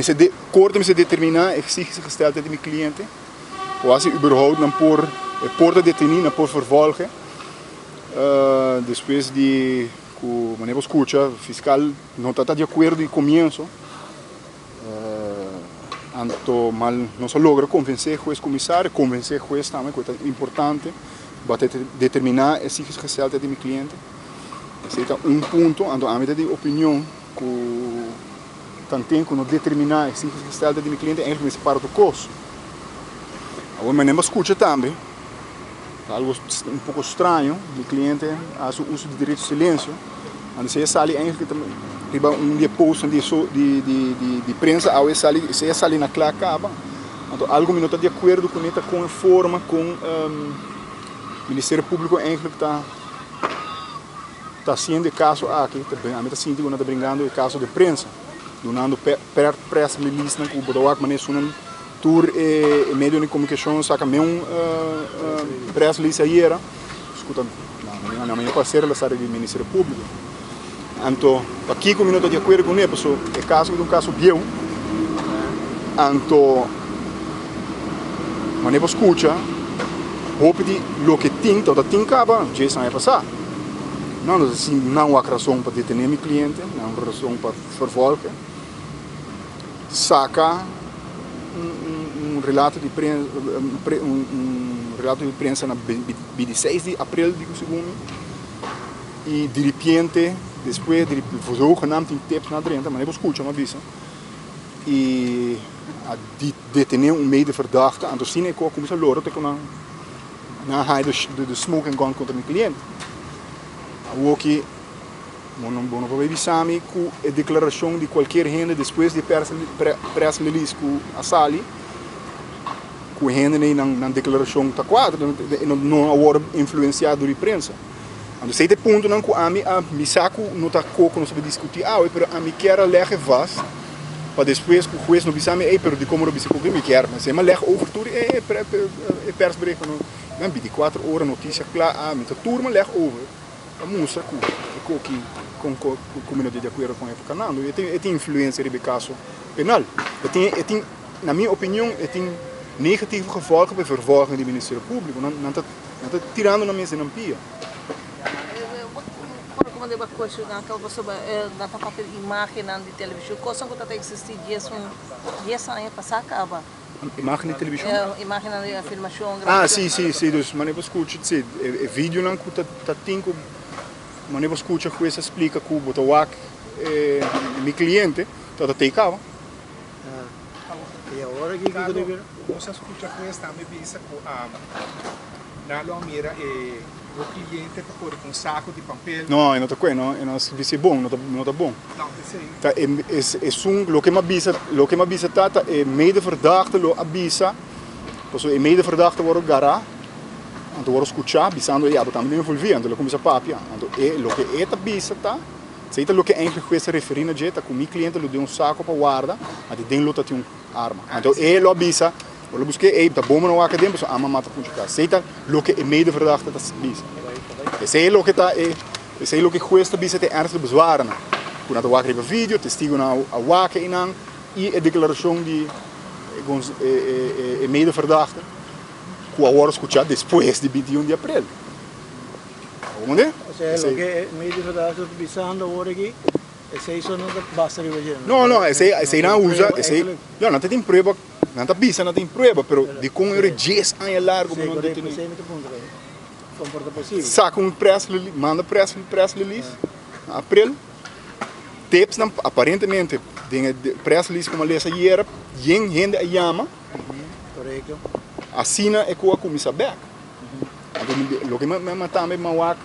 Mester de, korte mester determiná e psychische gesteldheid di mi kliente, o si überhaupt nan por, e por ta detení, nan por vervolge. Despues di ku manera bo skucha, fiskal no ta ta di akuerdo di komienso, anto mal nos a logra konvensé hues komisario, konvensé hues tambe ku e ta importante pa determiná e psychische gesteldheid di mi kliente. Esei ta un punto, anto ami ta di opinion ku tanten ku no determiná e psychische gesteldheid di mi kliente eigenlijk mester para tur kos. Awor mi a skucha tambe, ta algo un poko straño, mi kliente a hasi uso di derecho silensio, anto si e sali eigenlijk ta riba un di e postnan di di di prensa awe e sali si e sali na kla kaba, anto algo mi no ta di akuerdo kuné ta kon e forma kon Ministerio Públiko eigenlijk ta. Ta haciendo e caso aki, ami ta sinti cu nan ta bringando e caso den prensa, dunando press release-nan cu bo ta wak manera esunnan tur e medionan di comunicacion saca meun press release ayera, cu ta na mi parecer la sali di Ministerio Publico. Anto pakico mi no ta di acuerdo cune? Pasobra e caso ta un caso bieu, anto manera bo scucha hopi di loke tin tabata tin caba djes aña pasa. No, no ta sin nan wak rason pa detené mi kliente, nan rason pa vervolge. Saka un relato di prensa, un relato di prensa na 26 di april di segun mi i diripiente despues di zogenaamd tin tips na drenta, manera bo skucha mi a bisa i a detené un medeverdachte, anto asina e ko a kuminsá lora te ku nan Nan a haña de smoking gun kontra mi kliente. Awoki bo no bo no por bay bisa mi ku e deklarashon di kualkier hende despues di e press release ku a sali ku e hende nan nan deklarashon ta kuadra, no a wòrdu influensiá dor di prensa. Anto esei ta e puntonan ku ami a mi sa ku no ta koko nos ta bay diskutí awe pero ami kier a lèg e vast pa despues ku hues no bisa mi ey pero dikon bo no bisa koke mi kier ma esei mi a lèg over tur e e persbericht no nan binticuatro ora notisia kla a mi ta tur mi a lèg over pa mustra ku e koki kon ku mi no ta di akuerdo kon e ta kanando e tin e tin influensia riba e kaso penal e tin e tin na mi opinion e tin negativo gevolgen pa e vervolging di ministerio publico nan nan ta Nan ta tirando nan mes den nan pia. Por como deba cuestiona caba pasobra nan ta papia di imagennan di television, cosnan cu ta ta existi dies un dies aña pasa caba. Imagen di television? Imagennan di filmacion, grabacion. Ah, si, si, si, dus manera bo scucha, si, e videonan cu ta ta tin cu manera bo scucha hues a splica cu bo ta wak mi cliente ta ta tey caba. Y awor aki kico ta bira? Nos a scucha hues tambe bisa cu nan lo a mira e bo cliente ta core cu un saco di pampel. No, e no ta cue, no, e no a bisa e bon, no ta, no ta bon. No, esey. Ta e, esun, loke mi a bisa, loke mi a bisa ta, ta e medeverdachte lo a bisa, pasobra e medeverdachte worde gara, anto worde scucha bisando ey abo tambe ta envolvi, anto lo cuminsa papia, anto e, loke e ta bisa ta, esey ta loke eindelijk hues a referi na dje, ta cu mi cliente lo den un saco pa warda, anto den lo ta tin un. Arma. Anto e lo a bisa, bo lo busk'é, ey, ta bon bo no wak aden, pasobra arma mata punchi kas. Esei ta loke e medeverdachte ta bisa. Esei loke ta e, esei loke hues ta bisa ta e ernstige bezwarennan. Ku nan ta wak riba video, testigunan a wak einan i e deklarashon di e medeverdachte ku a wòrdu skuchá despues di 21 di aprel. Bo komprendé? Osea, loke e medeverdachte ta bisando awor aki. Esei so no ta basta riba dje. No, no, esei, esei nan a usa, esei, no, nan ta tin prueba, nan ta bisa nan tin prueba, pero dikon e ora dies aña largo bo no deteni? Esei mi ta puntra, kon por ta posibel? Saka un press release, manda press, press release na april, tapes nan aparentemente den e press release ku mi a lesa ayera, yen hende a yama, Korekto. Asina e ku a kuminsá bèk. Anto loke mi a tambe mi a wak,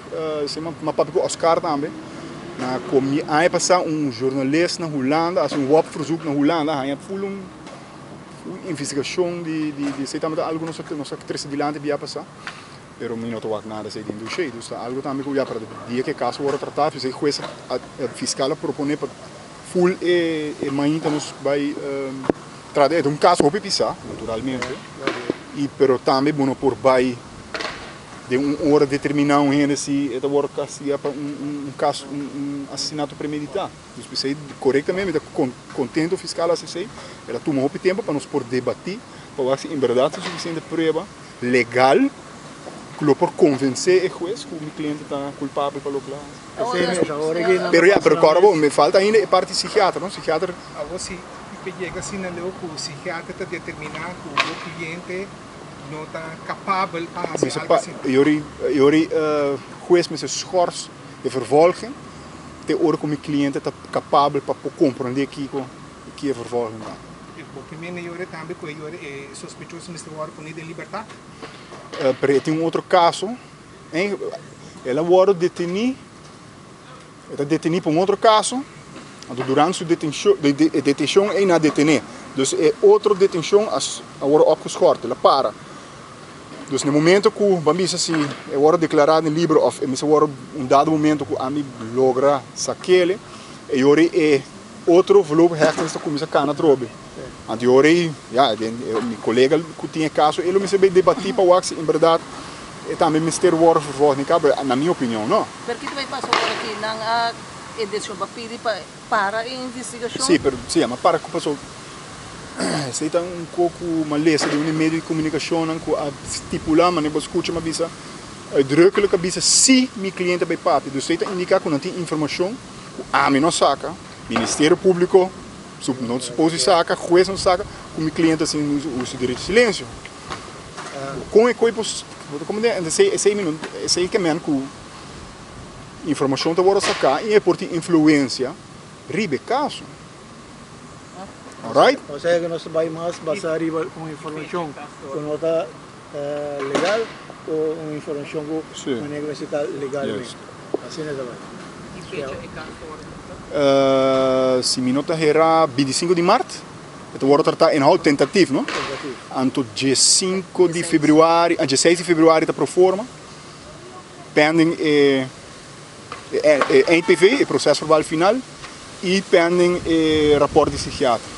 mi a papia ku Oscar tambe, na komi aña pasá un journalist na Hulanda hasi un wopverzoek na Hulanda haña ful un investigashon di esei tambe ta algu nos a trese dilanti bia pasá, pero mi no ta wak nada esei den doshé. Dus ta algu tambe ku ya para dia ku e kaso wòrdu tratá, p'esei hues a fiskal a proponé pa ful e mainta nos bai trata. E ta un kaso hopi pisá naturalmente. Y pero tambe bo no por bay. Den un ora determiná un hende si e ta wòrdu kastigá pa un kaso, un asesinato premeditá. Dus p'esei korektamente mi ta kontentu fiskal hasi esei. El a tuma hopi tempu pa nos por debatí pa wak si en bèrdat tin sufisiente prueba legal ku lo por konvensé e hues ku mi kliente ta kulpabel pa loke el a hasi. Pero ya, pero kòrda bo, mi falta ainda e parti sikiater, no? Sikiater. Awor si yega asina leu ku sikiater ta determiná ku bo kliente no ta kapabel pa hasi algu asina. Yori yori hues mester schors e vervolging te ora ku mi kliente ta kapabel pa por komprondé kiko ki e vervolging ta. Bo ke mende yori tambe ku e yori e sospechoso mester wòrdu pone den libertat? Pero e tin un otro kaso, el a wòrdu detení. E ta detení pa un otro kaso, anto durante su detenshon, e detenshon ei nan a detené. Dus e otro detenshon a a wòrdu opgeschort, el a para. Dus na e momento ku ban bisa si e wòrdu deklará den liber òf e mester wòrdu un dado momento ku ami logra sak'el, e ora ei e otro voorlopige hechtenis ta kuminsá kana atrobe. Anto e ora ei, ya, mi kolega ku tin e kaso ei lo mester bai debatí pa wak si en bèrdat e tambe mester wòrdu vervolgd ni kaba, na mi opinion no. Pero kiko bai pasa ora ki nan a e desishon pa pidi pa para e investigashon? Sí, pero sí, ama para ku paso esei ta un koko malesa di un medio di komunikashonnan ku a stipulá manera bo skucha mi a bisa uitdrukkelijk a bisa si mi kliente bai papia. Dus esei ta indiká ku nan tin informashon ku ami no saka, Ministerio Públiko no supos di saka, hues no saka, ku mi kliente a sin usa derecho di silensio. Kon e koi por bo ta komprendé? Entonces esei mi no esei ke men ku informashon ta wòrdu saká i e por tin influensia riba e kaso. Alright? Osea ku nos ta bai mas basá riba un informashon ku no ta legal o un informashon ku manera ku mester ta legalmente. Asina ta bai. Ki fecha e kaso wòrdu tratá? Si mi no ta hera bintisinko di mart. E ta wòrdu tratá inhoud tentatief, no? Anto diesinko di februari, dieseis di februari ta pro forma, pending e e eindpv, e prosesverbal final, i pending e rapòrt di psikiater.